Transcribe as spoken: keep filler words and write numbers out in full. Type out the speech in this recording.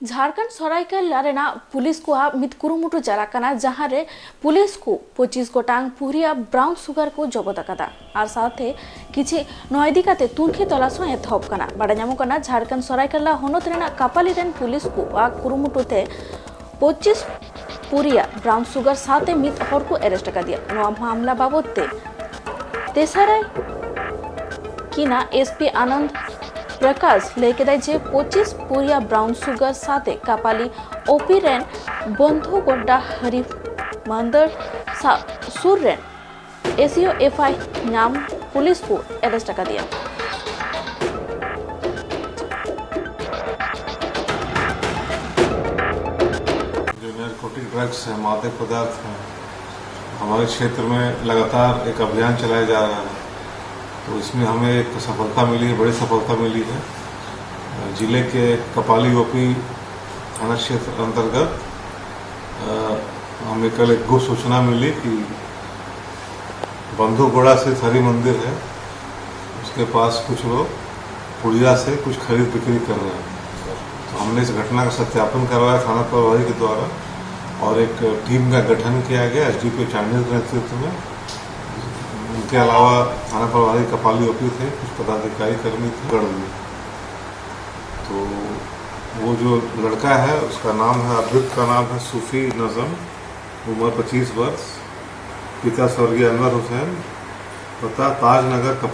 ᱡᱷᱟᱲᱠᱷᱚᱸᱰ ᱥᱚᱨᱟᱭᱠᱮᱞᱞᱟ ᱨᱮᱱᱟᱜ ᱯᱩᱞᱤᱥ ᱠᱚᱣᱟᱜ ᱢᱤᱫ ᱠᱩᱨᱩᱢᱩᱴᱩ ᱪᱟᱞᱟᱜ ᱠᱟᱱᱟ, ᱡᱟᱦᱟᱸ ᱨᱮ ᱯᱩᱞᱤᱥ ᱠᱚ ᱯᱚᱸᱪᱤᱥ ᱜᱚᱴᱟᱝ ᱯᱩᱨᱤᱭᱟ ᱵᱨᱟᱣᱩᱱ ᱥᱩᱜᱟᱨ ᱠᱚ ᱡᱚᱵᱚᱫ ᱟᱠᱟᱫᱟ ᱟᱨ ᱥᱟᱶᱛᱮ ᱠᱤᱪᱷᱤ ᱱᱚᱣᱟ ᱤᱫᱤ ᱠᱟᱛᱮ ᱛᱩᱱᱠᱷᱤ ᱛᱚᱞᱟᱥ ᱦᱚᱸ ᱮᱛᱚᱦᱚᱵ ᱠᱟᱱᱟ᱾ ᱵᱟᱰᱟᱭ ᱧᱟᱢᱚᱜ ᱠᱟᱱᱟ, ᱡᱷᱟᱲᱠᱷᱚᱸᱰ ᱥᱚᱨᱟᱭᱠᱮᱞᱞᱟ ᱦᱚᱱᱚᱛ ᱨᱮᱱᱟᱜ ᱠᱟᱯᱟᱞᱤ ᱨᱮᱱ ᱯᱩᱞᱤᱥ ᱠᱚᱣᱟᱜ ᱠᱩᱨᱩᱢᱩᱴᱩ ᱛᱮ ᱯᱚᱸᱪᱤᱥ ᱯᱩᱨᱤᱭᱟ ᱵᱨᱟᱣᱩᱱ ᱥᱩᱜᱟᱨ ᱥᱟᱶᱛᱮ ᱢᱤᱫ ᱦᱚᱲ ᱠᱚ ᱮᱨᱮᱥᱴ ᱟᱠᱟᱫᱮᱭᱟ᱾ ᱱᱚᱣᱟ ᱢᱟᱢᱞᱟ ᱵᱟᱵᱚᱫ ᱛᱮ ᱛᱮᱥᱟᱨᱟᱭ ᱠᱤᱱᱟ ᱮᱥᱯᱤ ᱟᱱᱚᱱᱫ ᱯᱨᱚᱠᱟᱥ ᱞᱟᱹᱭ ᱠᱮᱫᱟᱭ ᱡᱮ ᱯᱚᱸᱪᱤᱥ ᱯᱩᱨᱤᱭᱟ ᱵᱨᱟᱣᱩᱱ ᱥᱩᱜᱟᱨ ᱥᱟᱶᱛᱮ ᱠᱟᱯᱟᱞᱤ ᱳᱯᱤ ᱨᱮᱱ ᱵᱚᱱᱫᱷᱩ ᱜᱚᱰᱰᱟ ᱦᱟᱨᱤ ᱢᱟᱱᱫᱟᱨ ᱥᱟ-, ᱥᱩᱨ ᱨᱮᱱ ᱮᱥᱤᱭᱳ ᱮᱯᱷᱟᱭ ᱧᱟᱢ ᱯᱩᱞᱤᱥ ᱠᱚ ᱮᱨᱮᱥᱴ ᱟᱠᱟᱫᱮᱭᱟ᱾ जो नारकोटिक ड्रग्स हैं, मादक पदार्थ हैं, हमारे क्षेत्र में लगातार एक अभियान चलाया जा रहा है। तो इसमें हमें एक सफलता मिली है, बड़ी सफलता मिली है। जिले के कपाली ओपी थाना क्षेत्र अंतर्गत, अ, हमें कल एक गुप्त सूचना मिली कि बंधुगोड़ा से हरि मंदिर है, उसके पास कुछ लोग पुड़िया से कुछ खरीद बिक्री कर रहे हैं। तो हमने इस घटना का सत्यापन करवाया थाना प्रभारी के द्वारा और एक टीम का गठन किया गया एसडीपीओ चांडिल के नेतृत्व में। उनके अलावा थाना प्रभारी कपाली ओपी थे, कुछ पदाधिकारी कर्मी थे, पकड़ लिए। तो वो जो लड़का है, उसका नाम है, अभियुक्त का नाम है सूफी नज़म, उम्र पच्चीस वर्ष, पिता स्वर्गीय अनवर हुसैन, पता ताजनगर कपाली।